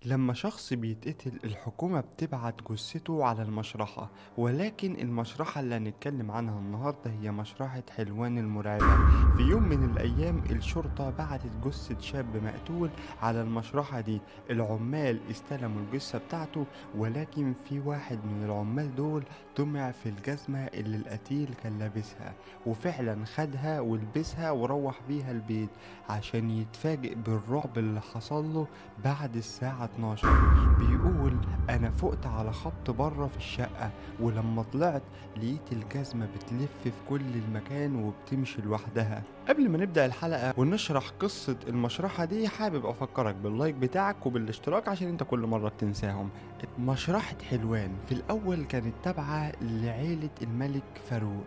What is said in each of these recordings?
لما شخص بيتقتل الحكومة بتبعت جثته على المشرحة، ولكن المشرحة اللي هنتكلم عنها النهاردة هي مشرحة حلوان المرعبة. في يوم من الأيام الشرطة بعتت جثة شاب مقتول على المشرحة دي. العمال استلموا الجثة بتاعته، ولكن في واحد من العمال دول طمع في الجزمة اللي القتيل كان لابسها، وفعلا خدها ولبسها وروح بيها البيت عشان يتفاجئ بالرعب اللي حصل له بعد الساعة 12. بيقول أنا فقت على خبط بره في الشقة، ولما طلعت لقيت الجزمة بتلف في كل المكان وبتمشي لوحدها. قبل ما نبدأ الحلقة ونشرح قصة المشرحة دي، حابب أفكرك باللايك بتاعك وبالاشتراك عشان انت كل مرة بتنساهم. مشرحة حلوان في الأول كانت تابعة لعيلة الملك فاروق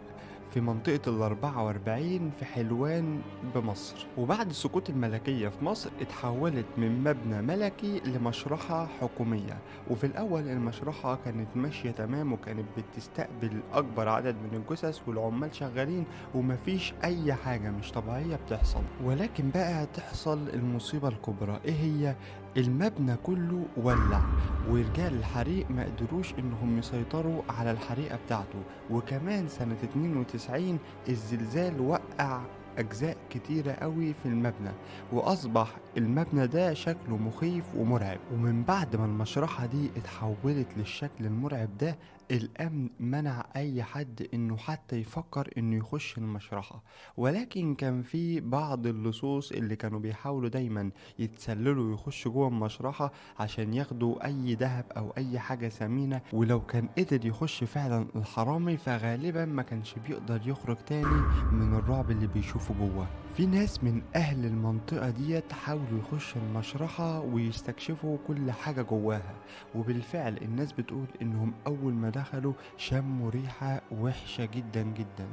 في منطقة 44 في حلوان بمصر، وبعد سقوط الملكية في مصر اتحولت من مبنى ملكي لمشرحة حكومية. وفي الأول المشرحة كانت ماشية تمام، وكانت بتستقبل أكبر عدد من الجثث والعمال شغالين ومفيش أي حاجة مش طبيعية بتحصل. ولكن بقى تحصل المصيبة الكبرى. إيه هي؟ المبنى كله ولع، ورجال الحريق ما قدروش انهم يسيطروا على الحريقة بتاعته. وكمان سنة 92 الزلزال وقع أجزاء كتيرة قوي في المبنى، وأصبح المبنى ده شكله مخيف ومرعب. ومن بعد ما المشرحة دي اتحولت للشكل المرعب ده، الأمن منع أي حد إنه حتى يفكر إنه يخش المشرحة. ولكن كان في بعض اللصوص اللي كانوا بيحاولوا دايما يتسللوا ويخشوا جوه المشرحة عشان ياخدوا أي ذهب أو أي حاجة ثمينة، ولو كان قدر يخش فعلا الحرامي فغالبا ما كانش بيقدر يخرج تاني من الرعب اللي بيشوفه جوه. في ناس من أهل المنطقة ديت حاولوا يخشوا المشرحة ويستكشفوا كل حاجة جواها، وبالفعل الناس بتقول إنهم أول ما دخلوا شموا ريحة وحشة جدا جدا،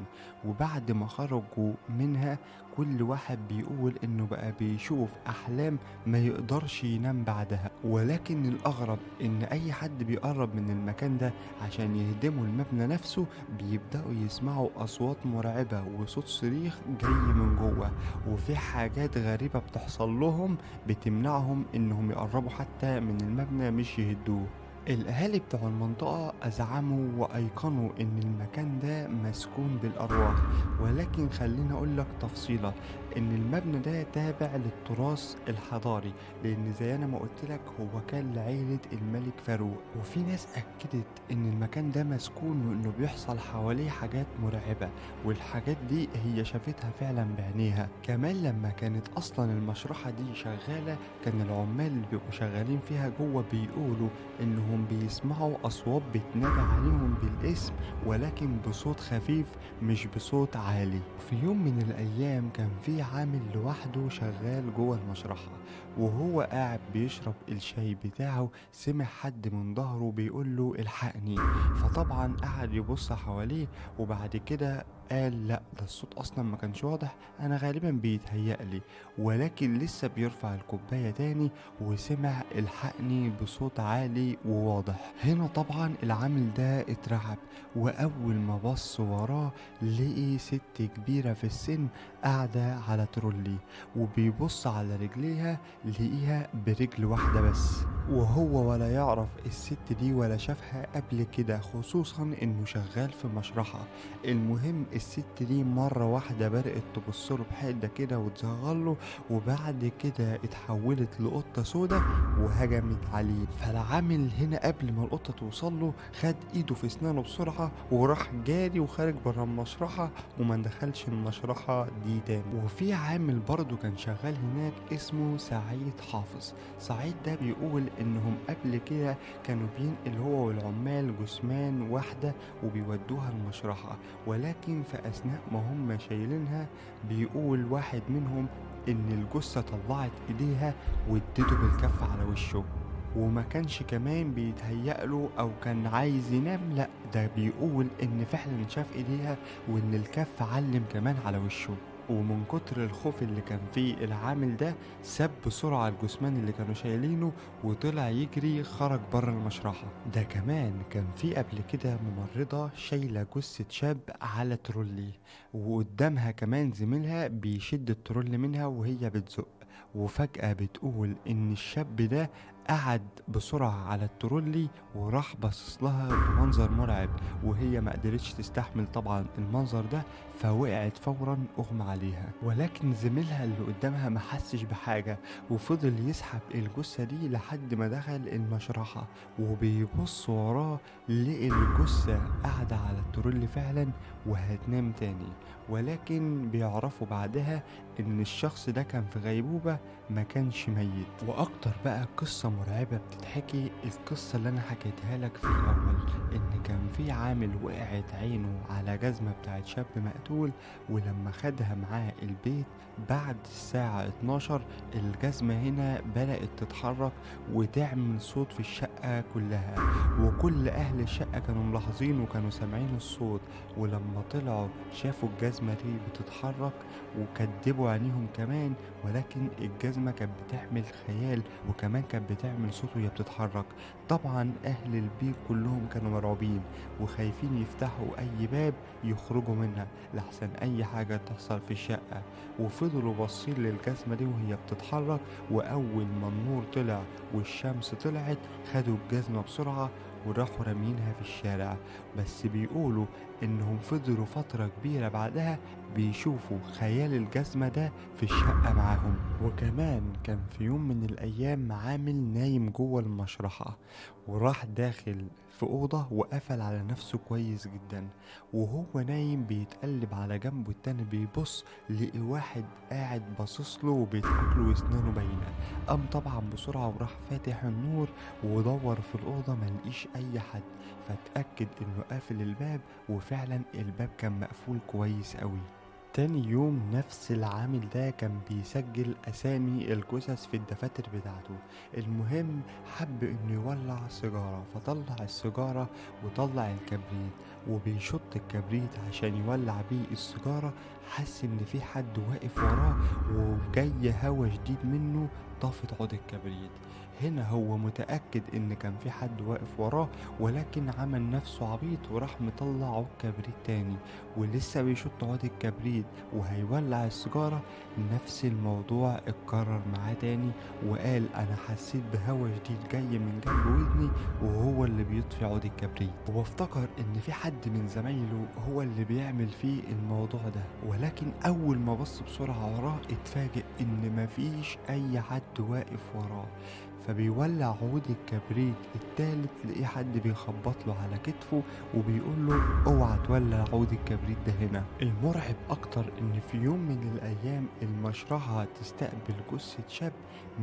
وبعد ما خرجوا منها كل واحد بيقول إنه بقى بيشوف أحلام ما يقدرش ينام بعدها. ولكن الأغرب إن أي حد بيقرب من المكان ده عشان يهدموا المبنى نفسه بيبدأوا يسمعوا أصوات مرعبة وصوت صريخ جاي من جوه، وفي حاجات غريبة بتحصل لهم بتمنعهم إنهم يقربوا حتى من المبنى مش يهدوه. الأهالي بتوع المنطقة أزعموا وأيقنوا إن المكان ده مسكون بالأرواح، ولكن خليني أقول لك تفصيلة، إن المبنى ده تابع للتراث الحضاري، لأن زي أنا ما قلت لك هو كان لعيلة الملك فاروق. وفي ناس أكدت إن المكان ده مسكون وإنه بيحصل حواليه حاجات مرعبة، والحاجات دي هي شافتها فعلا بعينيها. كمان لما كانت أصلا المشرحة دي شغالة كان العمال اللي بيبقوا شغالين فيها جوه بيقولوا إنهم بيسمعوا أصوات بتنادى عليهم بالاسم، ولكن بصوت خفيف مش بصوت عالي. في يوم من الأيام كان في عامل لوحده شغال جوه المشرحة، وهو قاعد بيشرب الشاي بتاعه سمع حد من ظهره بيقول له الحقني. فطبعا قعد يبص حواليه، وبعد كده قال لا ده الصوت اصلا ما كانش واضح، انا غالبا بيتهيألي. ولكن لسه بيرفع الكوباية تاني وسمع الحقني بصوت عالي وواضح. هنا طبعا العامل ده اترعب، واول ما بص وراه لقي ست كبيرة في السن قاعدة على ترولي، وبيبص على رجليها لقيها برجل واحدة بس، وهو ولا يعرف الست دي ولا شافها قبل كده، خصوصا انه شغال في مشرحة. المهم الست دي مرة واحدة بدأت تبصله بحدة كده وتزغله، وبعد كده اتحولت لقطة سودة وهجمت عليه. فالعامل هنا قبل ما القطة توصله خد ايده في اسنانه بسرعة وراح جاري وخارج برا المشرحة وما دخلش المشرحة دي تاني. وفي عامل برضو كان شغال هناك اسمه سعيد حافظ. سعيد ده بيقول انهم قبل كده كانوا بينقل هو والعمال جثمان واحدة وبيودوها المشرحة، ولكن في أثناء ما هم شايلينها بيقول واحد منهم إن الجثة طلعت إيديها واديته بالكف على وشه، وما كانش كمان بيتهيأ له أو كان عايز ينام، لأ ده بيقول إن فعلا شاف إيديها وإن الكف علم كمان على وشه. ومن كتر الخوف اللي كان فيه العامل ده ساب بسرعة الجثمان اللي كانوا شايلينه وطلع يجري خرج بره المشرحة. ده كمان كان في قبل كده ممرضة شايلة جثة شاب على ترولي، وقدامها كمان زميلها بيشد الترولي منها وهي بتزق، وفجأة بتقول إن الشاب ده قعد بسرعة على الترولي وراح باصص لها بمنظر مرعب، وهي ما قدرتش تستحمل طبعا المنظر ده، فوقعت فورا اغمى عليها. ولكن زميلها اللي قدامها ما حسش بحاجة، وفضل يسحب الجثة دي لحد ما دخل المشرحة، وبيبص وراه لقي الجثة قاعدة على الترولي فعلا وهتنام تاني. ولكن بيعرفوا بعدها ان الشخص ده كان في غيبوبة، ما كانش ميت. واكتر بقى قصة مرعبة بتتحكي القصة اللي انا حكيتها لك في الاول، ان كان في عامل وقعت عينه على جزمة بتاعت شاب مقتول، ولما خدها معاه البيت بعد الساعة 12 الجزمة هنا بدأت تتحرك وتعمل صوت في الشقة كلها، وكل اهل الشقة كانوا ملاحظين وكانوا سامعين الصوت. ولما طلعوا شافوا الجزمة دي بتتحرك وكدبوا عينيهم كمان، ولكن الجزمة كانت بتحمل خيال وكمان كانت بتعمل صوت وهي بتتحرك. طبعا اهل البيت كلهم كانوا مرعوبين وخايفين يفتحوا اي باب يخرجوا منها لحسن اي حاجة تحصل في الشقة، وفضلوا باصين للجزمة دي وهي بتتحرك. واول ما النور طلع والشمس طلعت خدوا الجزمة بسرعة وراحوا رامينها في الشارع. بس بيقولوا انهم فضلوا فترة كبيرة بعدها بيشوفوا خيال الجزمة ده في الشقة معاهم. وكمان كان في يوم من الايام عامل نايم جوه المشرحة، وراح داخل في أوضة وقفل على نفسه كويس جدا، وهو نايم بيتقلب على جنبه التاني بيبص لقي واحد قاعد باصص له وبيضحك له واسنانه باينة. قام طبعا بسرعة وراح فاتح النور ودور في الأوضة ما لقيش أي حد، فاتأكد إنه قافل الباب، وفعلا الباب كان مقفول كويس قوي. تاني يوم نفس العامل ده كان بيسجل أسامي الجثث في الدفاتر بتاعته. المهم حب إنه يولع سيجارة، فطلع السيجارة وطلع الكبريت، وبيشط الكبريت عشان يولع بيه السيجارة، حس إن في حد واقف وراه وجاي هوا شديد منه طافت عود الكبريت. هنا هو متأكد إن كان في حد واقف وراه، ولكن عمل نفسه عبيط وراح مطلع عود كبريت تاني، ولسه بيشط عود الكبريت وهيولع السيجارة، نفس الموضوع اتكرر معاه تاني، وقال أنا حسيت بهوا شديد جاي من جنب ودني وهو اللي بيطفي عود الكبريت. هو افتكر إن في حد من زمايله هو اللي بيعمل فيه الموضوع ده، ولكن أول ما بص بسرعة وراه اتفاجئ إن مفيش أي حد واقف وراه. فبيولع عود الكبريت التالت، لقيه حد بيخبط له على كتفه وبيقول له اوعى تولع عود الكبريت ده هنا. المرعب اكتر ان في يوم من الايام المشرحة تستقبل جثة شاب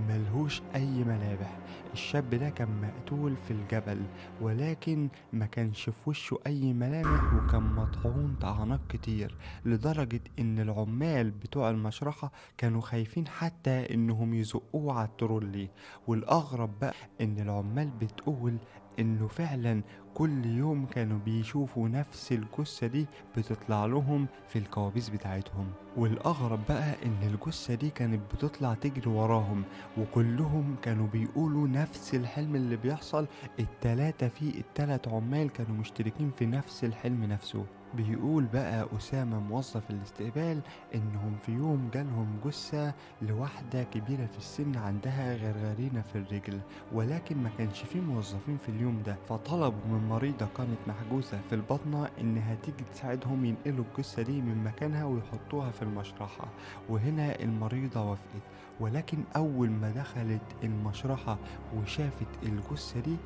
ملهوش اي ملامح. الشاب ده كان مقتول في الجبل، ولكن ما كانش في وشه اي ملامح، وكان مطعون طعنات كتير لدرجة ان العمال بتوع المشرحة كانوا خايفين حتى انهم يزقوه على الترولي. والأغرب بقى إن العمال بتقول إنه فعلا كل يوم كانوا بيشوفوا نفس الجثة دي بتطلع لهم في الكوابيس بتاعتهم. والأغرب بقى إن الجثة دي كانت بتطلع تجري وراهم، وكلهم كانوا بيقولوا نفس الحلم اللي بيحصل. التلات عمال كانوا مشتركين في نفس الحلم نفسه. بيقول بقى أسامة موظف الاستقبال إنهم في يوم جالهم جثة لواحدة كبيرة في السن عندها غرغرينة في الرجل، ولكن ما كانش فيه موظفين في اليوم ده، فطلبوا من مريضة كانت محجوزة في البطنة إنها تيجي تساعدهم ينقلوا الجثة دي من مكانها ويحطوها في المشرحة. وهنا المريضة وافقت، ولكن أول ما دخلت المشرحة وشافت الجثة دي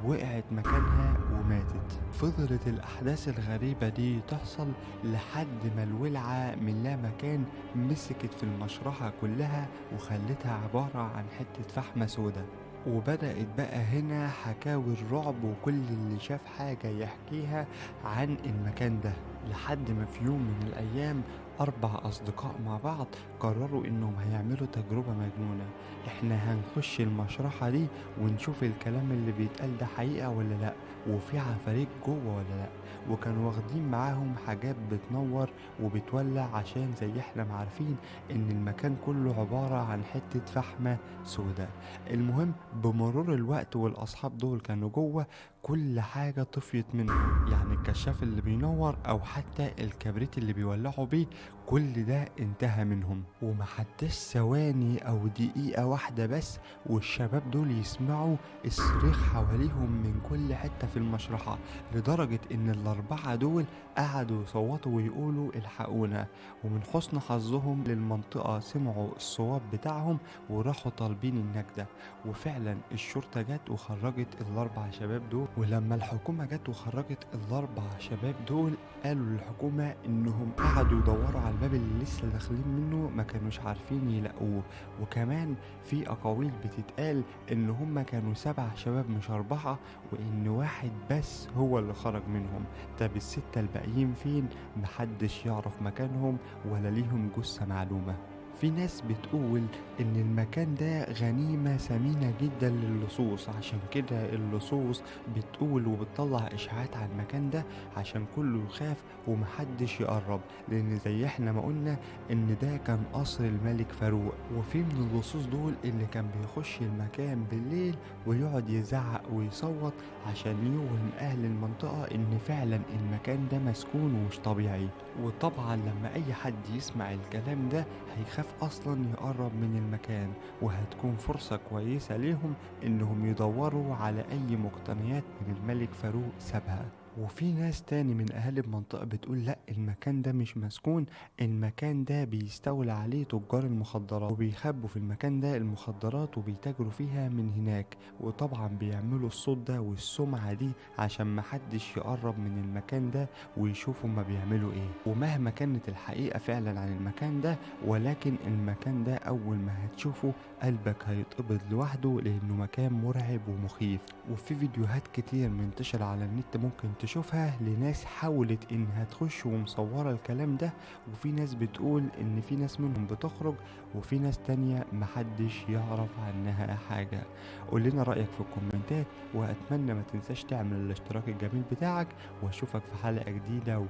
وقعت مكانها وماتت. فضلت الأحداث الغريبة دي تحصل لحد ما الولعة من لا مكان مسكت في المشرحة كلها وخلتها عبارة عن حتة فحمة سودة. وبدأت بقى هنا حكاوي الرعب، وكل اللي شاف حاجة يحكيها عن المكان ده، لحد ما في يوم من الأيام 4 أصدقاء مع بعض قرروا إنهم هيعملوا تجربة مجنونة. إحنا هنخش المشرحة دي ونشوف الكلام اللي بيتقال ده حقيقة ولا لأ، وفي عفاريت جوه ولا لأ. وكانوا واخدين معاهم حاجات بتنور وبتولع، عشان زي احنا معارفين إن المكان كله عبارة عن حتة فحمة سوداء. المهم بمرور الوقت والأصحاب دول كانوا جوه، كل حاجة طفيت منهم، يعني الكشاف اللي بينور أو حتى الكبريت اللي بيولعوا بيه، كل ده انتهى منهم، ومحدش ثواني او دقيقة واحدة بس والشباب دول يسمعوا الصريخ حواليهم من كل حتة في المشرحة، لدرجة ان الاربعة دول قعدوا يصوتوا ويقولوا الحقونا. ومن حسن حظهم للمنطقة سمعوا الصواب بتاعهم وراحوا طالبين النجدة، وفعلا الشرطة جت وخرجت الاربع شباب دول. ولما الحكومة جت وخرجت الاربع شباب دول قالوا للحكومة انهم قعدوا يدوروا على الباب اللي لسه داخلين منه ما كانوش عارفين يلاقوه. وكمان في اقاويل بتتقال ان هم كانوا 7 شباب مش 4، وان واحد بس هو اللي خرج منهم. طب ال6 الباقيين فين؟ محدش يعرف مكانهم ولا ليهم جثة معلومة. في ناس بتقول ان المكان ده غنيمة ثمينة جدا للصوص، عشان كده اللصوص بتقول وبتطلع اشاعات على المكان ده عشان كله يخاف ومحدش يقرب، لان زي احنا ما قلنا ان ده كان قصر الملك فاروق. وفي من اللصوص دول اللي كان بيخش المكان بالليل ويقعد يزعق ويصوت عشان يوهم اهل المنطقة ان فعلا المكان ده مسكون ومش طبيعي. وطبعا لما اي حد يسمع الكلام ده هيخاف اصلا يقرب من المكان، وهتكون فرصة كويسة ليهم انهم يدوروا على اي مقتنيات من الملك فاروق سابها. وفي ناس تاني من اهل المنطقة بتقول لا، المكان ده مش مسكون، المكان ده بيستولى عليه تجار المخدرات وبيخبوا في المكان ده المخدرات وبيتاجروا فيها من هناك، وطبعا بيعملوا الصوت ده والسمعة دي عشان محدش يقرب من المكان ده ويشوفوا ما بيعملوا ايه. ومهما كانت الحقيقة فعلا عن المكان ده، ولكن المكان ده اول ما هتشوفه قلبك هيتقبض لوحده، لانه مكان مرعب ومخيف. وفي فيديوهات كتير منتشرة على النت ممكن تشوفها لناس حاولت انها تخش ومصورة الكلام ده، وفي ناس بتقول ان في ناس منهم بتخرج وفي ناس تانية محدش يعرف عنها حاجة. قول لنا رأيك في الكومنتات، واتمنى ما تنساش تعمل الاشتراك الجميل بتاعك، واشوفك في حلقة جديدة،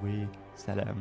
وسلام.